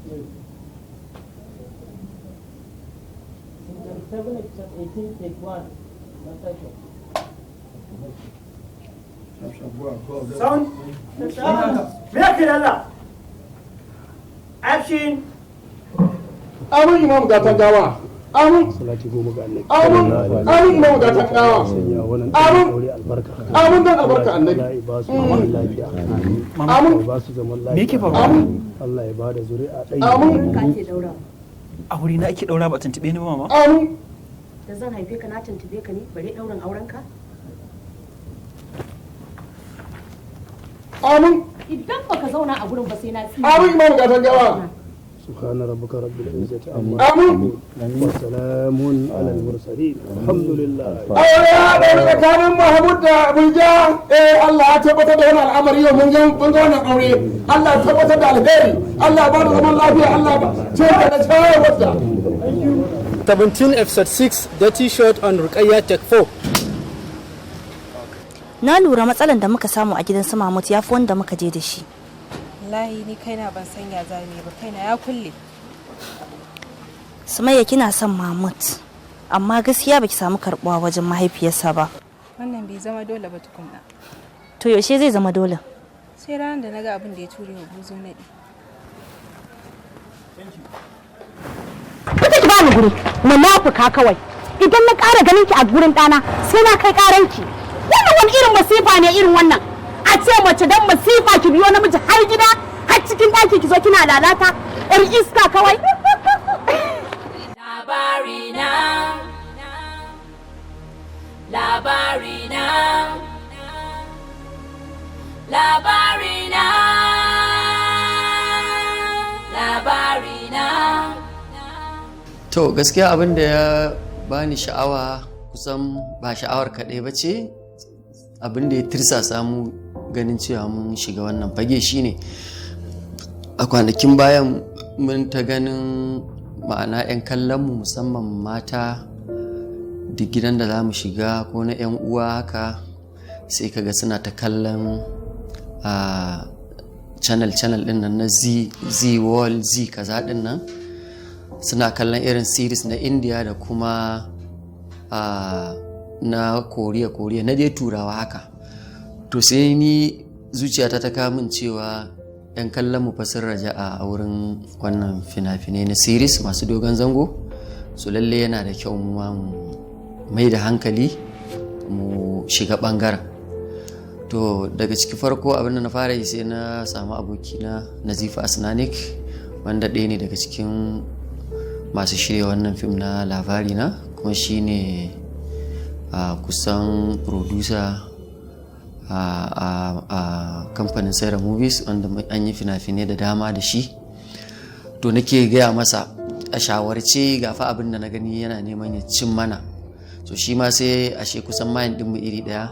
Scene 37, episode 18, take 1. Master shot. Sound. Me ake da Allah? Action. Amin, Imam gatan gawa. Amin. Salati 10 ga Annabi. Amin. Amin, Imam gatan gawa. Sanya wannan Amin. aure albarka. Amin dan albarka Annabi. Allah ya ba su zaman lafiya. Amin. Ya ba su zaman lafiya. Me yake faruwa? Amin. Allah ya ba da zuri'a ɗaya. Amin. Ka ake daura. Aure na ake daura, ba a tuntube ni ba, mama? Amin. Da zan haife ka na tuntube ka ne bare daurin auren ka? Amin. Idan baka zauna a gurin ba sai na tsine. Amin, Imam gatan gawa. Subhana rabbika rabbil izzati amma Amin. wa salamun alal mursalin. Alhamdulillah. Aure ya ɗauri tsakanin Mahmud da Abuja. Eh, Allah ya tabbatar da wani al'amari yau, mun ga wannan aure. Allah ya tabbatar da alheri. Allah ya ba da zaman lafiya. Allah ya ba ce da shayarwarsa. 17 episode 6, dirty shot on Rukayya, take 4. Na lura matsalan da muka samu a gidan su Mahmud ya fi wanda muka je da shi. Wallahi ni kaina ban san ya zame ba, kaina ya kulle. Sumayya, kina son Mahmud, amma gaskiya baki samu karbuwa wajen mahaifiyarsa ba. Wannan bai zama dole ba tukunna. To yaushe zai zama dole? Sai ranar da naga abin da ya ture wa buzu naɗi. Fita ki bani guri, munafuka kawai. Idan na ƙara ganin ki a gurin ɗana sai na kai ƙaranki. Wannan wani irin masifa ne irin wannan? A ce mace dan masifa ki biyo namiji har gida, har cikin ɗaki ki zo kina lalata, 'yar iska kawai. Labarina, labarina, labarina, labarina. To gaskiya abin da ya bani sha'awa, kusan ba sha'awar kaɗai ba ce, abin da ya tirsasa mu ganin cewa mun shiga wannan fage shine a kwanakin bayan mun ta ganin, ma'ana 'yan kallonmu, musamman mata, duk gidan da za mu shiga ko na 'yan uwa haka, sai kaga suna ta kallon a channel channel din nan na Zee, Zee World, Zee kaza din nan, suna kallon irin series na India da kuma na Korea Korea, na dai Turawa haka. To sai ni zuciyata ta kawo min cewa 'yan kallon mu fa sun raja a wurin wannan fina-finai na series masu dogon zango. So lalle yana da kyau mu ma mu mai da hankali mu shiga bangaren. To daga ciki farko abin da na fara yi, sai na samu abokina Nazifa Asnanik, wanda ɗaya ne daga cikin masu shirya wannan fim na Labari Na, kuma shine a kusan producer a kamfanin Saira Movies, wanda an yi fina-finai da dama da shi. To nake gaya masa a shawarce ga fa abin da na gani yana neman ya cin mana. So shi ma sai ashe kusan mind ɗinmu iri ɗaya,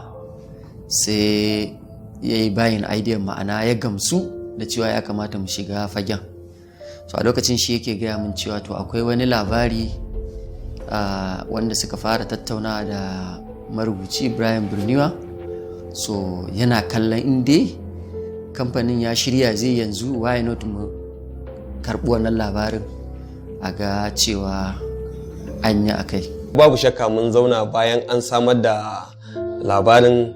sai ya yi buying idea, ma'ana ya gamsu da cewa ya kamata mu shiga fagen. So a lokacin shi yake gaya min cewa to akwai wani labari wanda suka fara tattaunawa da marubuci Ibrahim Birniwa. So yana kallon in dai kamfanin ya shirya zai yanzu, why not mu karɓi wannan labarin a ga cewa an yi a kai. Babu shakka mun zauna bayan an samar da labarin,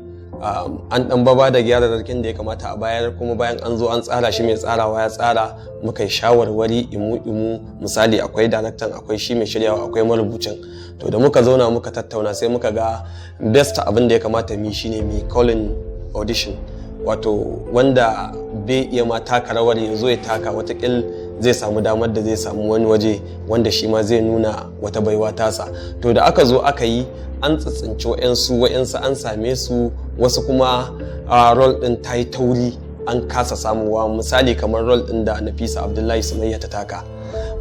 an dan baba da gyararrakin da ya kamata a bayar, kuma bayan an zo an tsara shi, mai tsarawa ya tsara, muka yi shawarwari imu imu. Misali, akwai daraktan, akwai shi mai shiryawa, akwai marubucin. To da muka zauna muka tattauna, sai muka ga best abin da ya kamata mu yi shine mu calling audition, wato wanda bai iya ma taka rawar ya zo ya taka, watakil zai samu damar da zai samu wani waje wanda shi ma zai nuna wata baiwa tasa. To da aka zo aka yi, an tsitsinci wa'yansu, wa'yansu an same su, wasu kuma a role din ta yi tauri an kasa samuwa. Misali kamar role din da Nafisa Abdullahi Sumayya ta taka,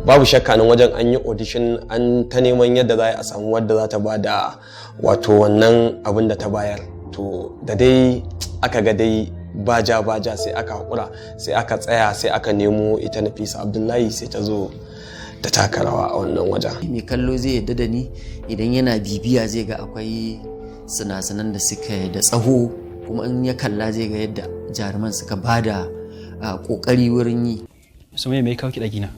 babu shakka nan wajen an yi audition, an ta neman yadda za a samu wadda za ta ba da wato wannan abin da ta bayar. To da dai aka ga dai baja baja, sai aka haƙura, sai aka tsaya, sai aka nemo ita Nafisa Abdullahi, sai ta zo ta taka rawa a wannan wajen. Mai kallo zai yadda da ni idan yana bibiya, zai ga akwai sinasinan da suka da tsaho, kuma in ya kalla zai ga yadda jaruman suka bada kokari wurin yi. Sumayya, me ya kawo ki ɗakina?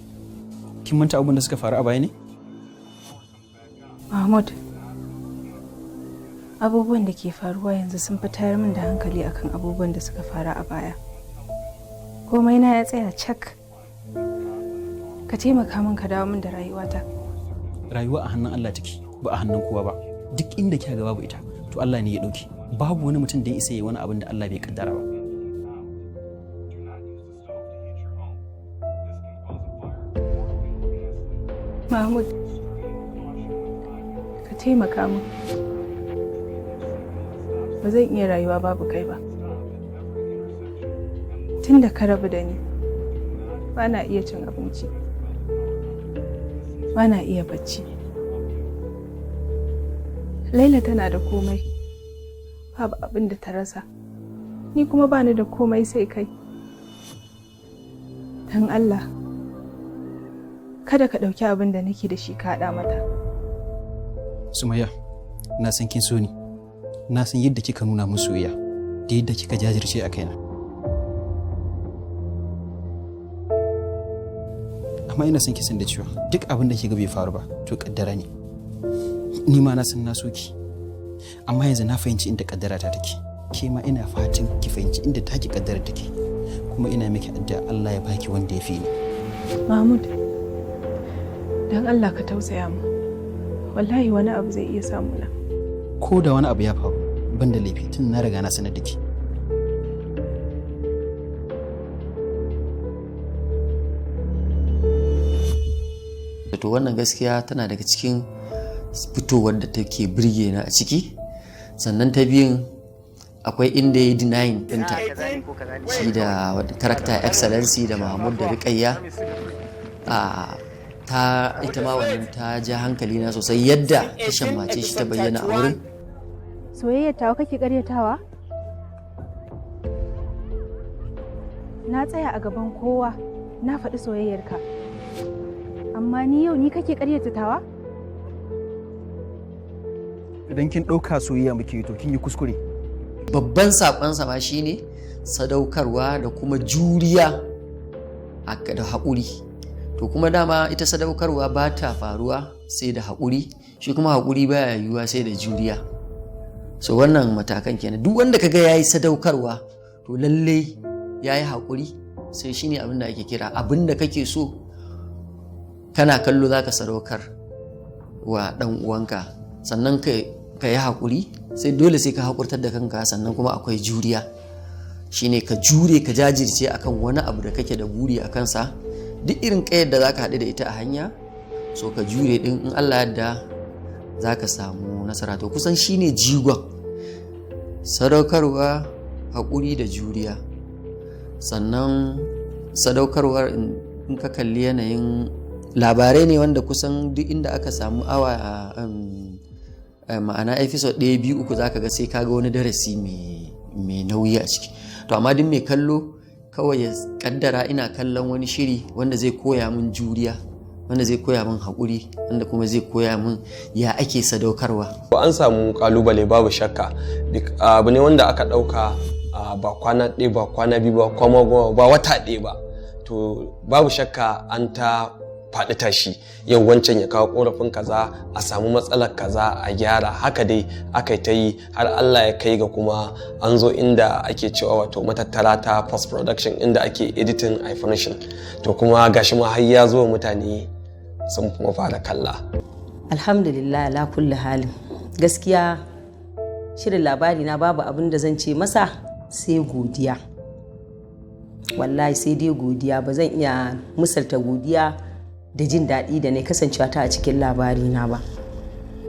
Kin manta abubuwan da suka faru a baya ne? Mahmud, abubuwan da ke faruwa yanzu sun fi tayar min da hankali akan abubuwan da suka faru a baya. Komai na ya tsaya cak. Ka taimaka min ka dawo min da rayuwata. Rayuwa a hannun Allah take, ba a hannun kowa ba. Duk inda kika ga babu ita, to Allah ne ya dauke. Babu wani mutum da ya isa ya wani abin da Allah bai kaddara ba. Mahmud, ka taimaka min. Ba zan iya rayuwa babu kai ba. Tun da ka rabu da ni, ba na iya cin abinci, ba na iya bacci. Laila tana da komai, babu abin da ta rasa. Ni kuma ba ni da komai sai kai. Don Allah, kada ka ɗauki abin da nake da shi ka haɗa mata. Sumayya, na san kin so ni. Na san yadda kika nuna min soyayya da yadda kika jajirce a kaina. Amma ina son ki san da cewa duk abin da kika bai faru ba, to kaddara ne. Ni ma na san na so ki. Amma yanzu na fahimci inda kaddara ta take. Ke ma ina fatan ki fahimci inda taki kaddara take. Kuma ina miki addu'a Allah ya baki wanda ya fi ni. Mahmud, don Allah ka tausaya mu. Wallahi wani abu zai iya samu na. Ko da wani abu ya faru, ban da laifi tun na riga na sanar da ke. To wannan gaskiya tana daga cikin fitowar da take birge na a ciki. Sannan ta biyun, akwai inda ya yi denying ɗinta, shi da character Excellency da Mahmud da Rikayya a ta ita ma wannan ta ja hankali na sosai yadda ta shammace shi ta bayyana a wurin. Soyayyar tawa kake karyatawa? Na tsaya a gaban kowa na faɗi soyayyarka. Amma ni yau ni kake karyata tawa? Idan kin ɗauka soyayya muke yi, to kin yi kuskure. Babban saƙonsa ma shine sadaukarwa da kuma juriya da haƙuri. To kuma dama ita sadaukarwa ba ta faruwa sai da haƙuri, shi kuma haƙuri baya yiwuwa sai da juriya. So wannan matakan kenan. Duk wanda kaga yayi sadaukarwa, to lalle yayi haƙuri. Sai shine abin da ake kira abin da kake so kana kallo zaka sadaukar wa ɗan uwanka, sannan ka yi haƙuri, sai dole sai ka haƙurtar da kanka. Sannan kuma akwai juriya, shine ka jure, ka jajirce akan wani abu da kake da buri a kansa. Duk irin ƙayar da zaka haɗu da ita a hanya, so ka jure ɗin, in Allah yadda zaka samu nasara. To kusan shine jigon: sadaukarwa, haƙuri da juriya. Sannan sadaukarwar, in ka kalli yanayin labarai ne wanda kusan duk inda aka samu awa, ma'ana episode ɗaya, biyu, uku, zaka ga sai kaga wani darasi mai nauyi a ciki. To amma duk mai kallo kawai ya kaddara ina kallon wani shiri wanda zai koya min juriya, wanda zai koya min haƙuri, wanda kuma zai koya min ya ake sadaukarwa. An samu kalubale, babu shakka. Abu ne wanda aka ɗauka ba kwana ɗaya ba, kwana biyu ba, kwana 10 ba, wata ɗaya ba. To babu shakka an ta faɗi tashi, yau wancan ya kawo korafin kaza, a samu matsalar kaza, a gyara. Haka dai aka ta yi har Allah ya kai ga kuma an zo inda ake cewa wato matattara ta post production, inda ake editing a finishing. To kuma gashi ma har ya zo mutane sun kuma fara kalla. Alhamdulillah ala kulli halin. Gaskiya shirin Labari Na babu abin da zan ce masa sai godiya. Wallahi sai dai godiya. Ba zan iya misalta godiya da jin daɗi da na kasancewa ta a cikin Labari Na ba,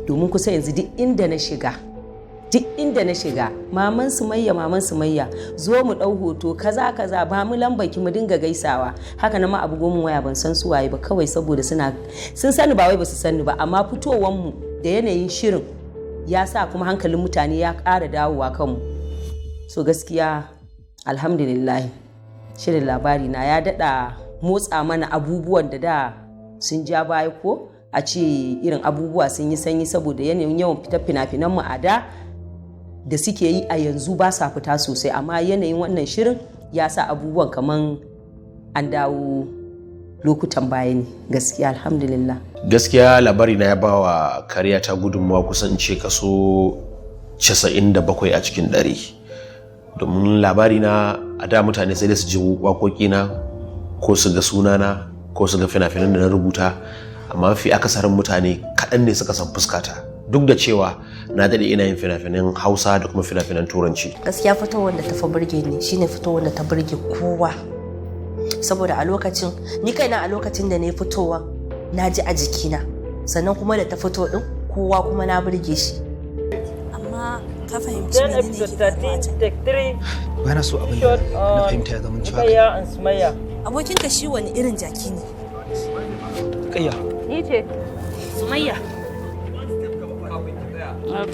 domin kusa yanzu duk inda na shiga, duk inda na shiga, "Maman Sumayya, Maman Sumayya, zo mu ɗau hoto," kaza kaza, "ba mu lambaki mu dinga gaisawa." Haka na ma abu gomin waya, ban san su waye ba, kawai saboda suna sun sani, ba wai ba su sani ba, amma fitowar mu da yanayin shirin ya sa kuma hankalin mutane ya ƙara dawowa kanmu. So gaskiya alhamdulillah, shirin Labari Na ya daɗa motsa mana abubuwan da da sun ja baya, ko a ce irin abubuwa sun yi sanyi saboda yanayin yawan fitar fina-finanmu a da da suke yi, a yanzu ba sa fita sosai. Amma yanayin wannan shirin ya sa abubuwan kaman an dawo Lokutan baya ne gaskiya, alhamdulillah. Gaskiya Labari Na ya ba wa kariya ta gudunmawa kusan ce kaso 97 a cikin 100, domin Labari Na a da mutane sai dai su ji waƙoƙina ko su ga sunana ko su ga fina-finan da na rubuta, amma mafi akasarin mutane kaɗan ne suka san fuskata, duk da cewa na daɗe ina yin fina-finan Hausa da kuma fina-finan Turanci. Gaskiya fitowar da ta fi burge ni shine fitowar da ta burge kowa, saboda a lokacin ni kaina, a lokacin da na yi fitowa, na ji a jikina, sannan kuma da ta fito din kowa kuma na burge shi. Amma ka fahimci Then menene episode 13, take 3. Ba na so abin da Shot na on fahimta ya zama cewa Rukayya and Sumayya. Abokinka shi wani irin jaki ne? Kayya. Ni ce. Sumayya,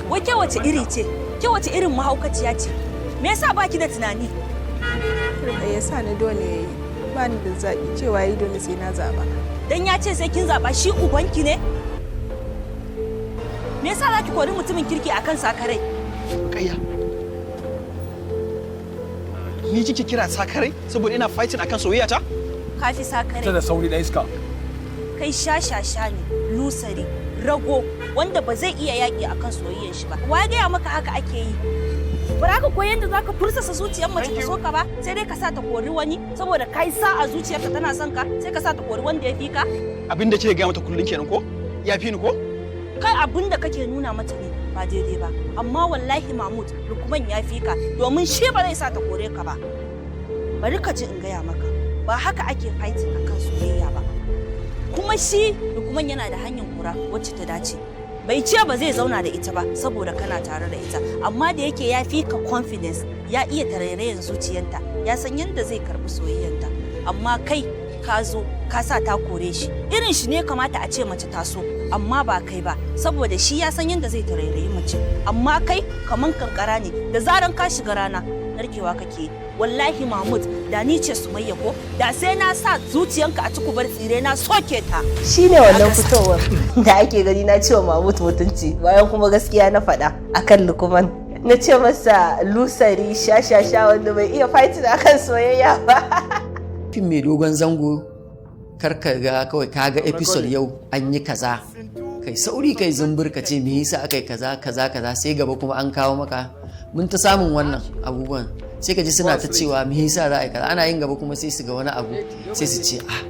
wai ke wace iri ce? Ke wace irin mahaukaciya ce? Me yasa baki da tunani? Ya sa ni dole ya yi. Ba ni da zaɓi, cewa yi dole sai na zaɓa. Dan ya ce sai kin zaba, shi ubanki ne? Me yasa zaki kori mutumin kirki akan sakarai? Kayya. Ni kike kira sakarai saboda ina fighting akan soyayya ta? Kafi sakarai. Da sauri da iska. Kai shashasha ne, lusari, rago, wanda ba zai iya yaƙi akan soyayyar shi ba. Wa ya gaya maka haka ake yi? Ba za ka koyi yadda za ka fursasa zuciyar mace ta so ka ba, sai dai ka sa ta kori wani saboda kai sa a zuciyarka tana son ka, sai ka sa ta kori wanda ya fi ka. Abin da kike gaya mata kullun kenan ko? Ya fi ni ko? Kai, abin da kake nuna mata ne ba daidai ba, amma wallahi Mahmud, Lukman ya fi ka, domin shi ba zai sa ta kore ka ba. Bari ka ji in gaya maka, ba haka ake fighting akan soyayya ba. Kuma shi Lukman yana da hanyar kura wacce ta dace. Bai ce ba zai zauna da ita ba saboda kana tare da ita, amma da yake ya fi ka confidence, ya iya tarairayan zuciyarta, ya san yadda zai karbi soyayyanta. Amma kai ka zo ka sa ta kore shi. Irin shi ne kamata a ce mace ta so, amma ba kai ba, saboda shi ya san yadda zai tarairayi mace, amma kai kaman kankara ne, da zaran ka shiga rana narkewa kake. Wallahi Mahmud, da ni ce Sumayya ko da sai na sa zuciyanka a cikubar tsire na soke ta. Shine wannan fitowar da ake gani na cewa Mahmud mutunci, bayan kuma gaskiya na faɗa akan Lukman. Na ce masa lusari, sha-sha-sha, wanda bai iya fighting akan soyayya ba. Fim mai dogon zango, kar ka ga kawai ka ga episode yau an yi kaza, kai sauri kai zumbur ka ce me yasa aka yi kaza kaza kaza, sai gaba kuma an kawo maka. Mun ta samun wannan abubuwan, sai ka ji suna ta cewa me yasa za a yi kaza, ana yin gaba kuma sai su ga wani abu sai su ce ah,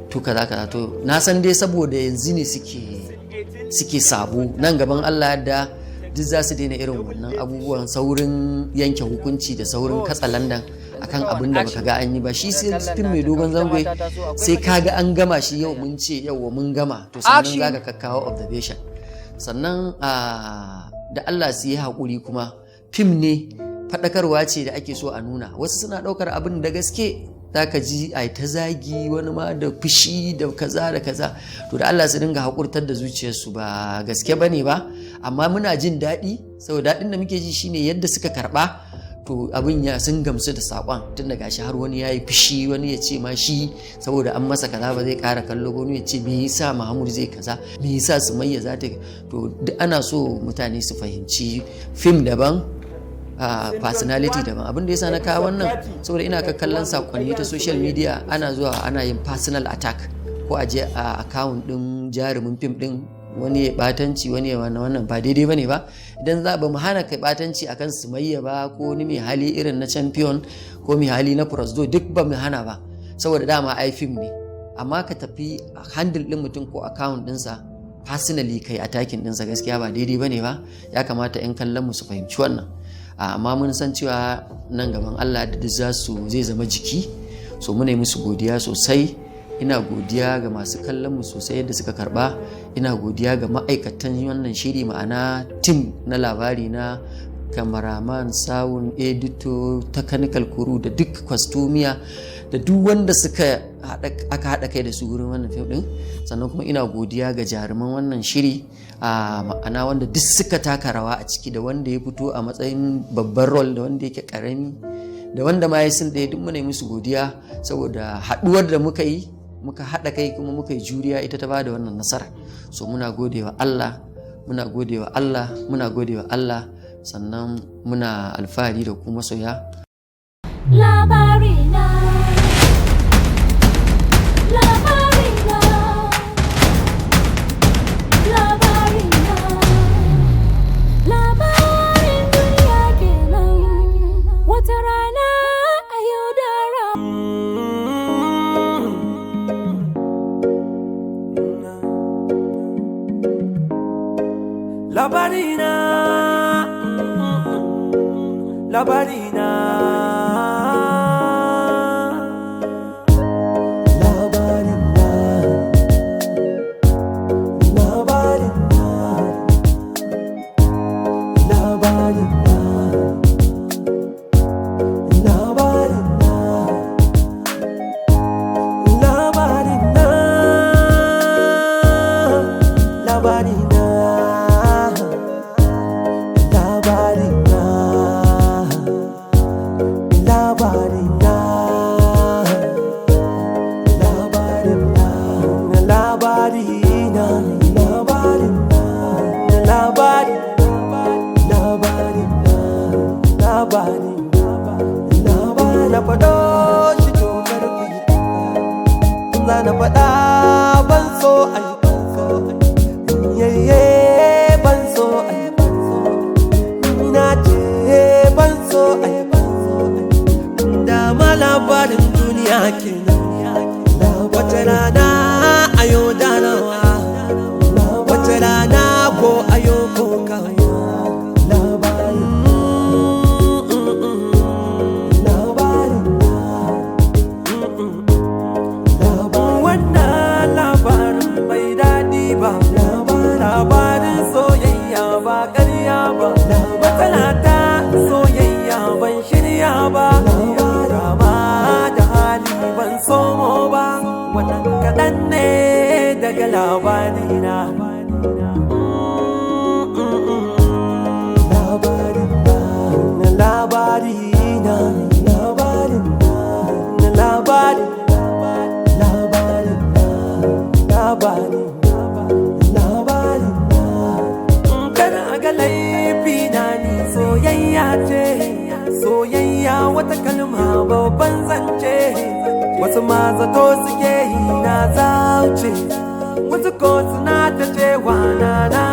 to kaza kaza. To na san dai saboda yanzu ne suke sabo, nan gaban Allah da duk za su daina irin wannan abubuwan saurin yanke hukunci da saurin katsalandan akan abin da baka ga an yi ba. Shi sai fim mai dogon zango, sai ka ga an gama shi, yau mun ce yau mun gama, to sannan za ka kawo observation. Sannan da Allah su yi haƙuri, kuma fim ne, faɗakarwa ce da ake so a nuna. Wasu suna ɗaukar abin da gaske, za ka ji a ta zagi wani ma da fushi da kaza da kaza. To da Allah su dinga haƙurtar da zuciyarsu, ba gaske ba ne ba. Amma muna jin daɗi, saboda daɗin da muke ji shine yadda suka karɓa, to abin ya sun gamsu da saƙon, tun da gashi har wani ya yi fushi, wani ya ce ma shi saboda an masa kaza ba zai ƙara kallo, wani ya ce me yasa Mahmud zai kaza, me yasa Sumayya za ta. To duk ana so mutane su fahimci fim daban, personality daban. Abin da yasa na kawo wannan, saboda ina ka kallon sakonni ta social media, ana zuwa ana yin personal attack, ko a je a account din jarumin fim din, wani ya batanci, wani ya wannan. Wannan ba daidai bane ba. Idan za ba mu hana kai batanci akan Sumayya ba, ko wani mai hali irin na Champion, ko mai hali na Presido, duk ba mu hana ba, saboda dama ai fim ne. Amma ka tafi handle din mutum ko account dinsa personally kai attacking dinsa, gaskiya ba daidai bane ba. Ya kamata 'yan kallon mu su fahimci wannan. Amma mun san cewa nan gaban Allah da duk za su zai zama jiki. So muna yi musu godiya sosai. Ina godiya ga masu kallon mu sosai yadda suka karba. Ina godiya ga ma'aikatan wannan shiri, ma'ana team na Labari Na, cameraman, sound, editor, technical crew, da duk costumier, da duk wanda suka aka haɗa kai da su wurin wannan fim ɗin. Sannan kuma ina godiya ga jaruman wannan shiri, a ma'ana wanda duk suka taka rawa a ciki, da wanda ya fito a matsayin babban role, da wanda yake karami, da wanda ma ya sun ɗaya, duk muna yi musu godiya, saboda haɗuwar da muka yi, muka haɗa kai kuma muka yi juriya, ita ta bada wannan nasara. So muna gode wa Allah, muna gode wa Allah, muna gode wa Allah. Sannan muna alfahari da ku masoya. Labarina. Labarina. Labarina, labarina. Labarina, labarina, labarina, labarina, labarina, labarina, labarina, labarina, labarina, labarina, labarina, labari, labarina, labari, labari. Na faɗo shi dokar kuyi, za na faɗa ban so a yi, yayye ban so a yi, na ce ban so a yi, dama labarin duniya kenan. Wata rana ayo darawa, wata rana ko ayo kokawa. Wannan labarin bai daɗi ba, labarin soyayya ba ƙarya ba, matsala ta soyayya ban shirya ba, rama da hali ban somo ba, wannan kaɗan ne daga labarina. Labarina, labarina, labari, labarina, labari, labarina. Kada a ga laifi na ni soyayya ce, soyayya wata kalma babban zance, wasu ma zato suke yi na zauce, wasu ko suna ta cewa na na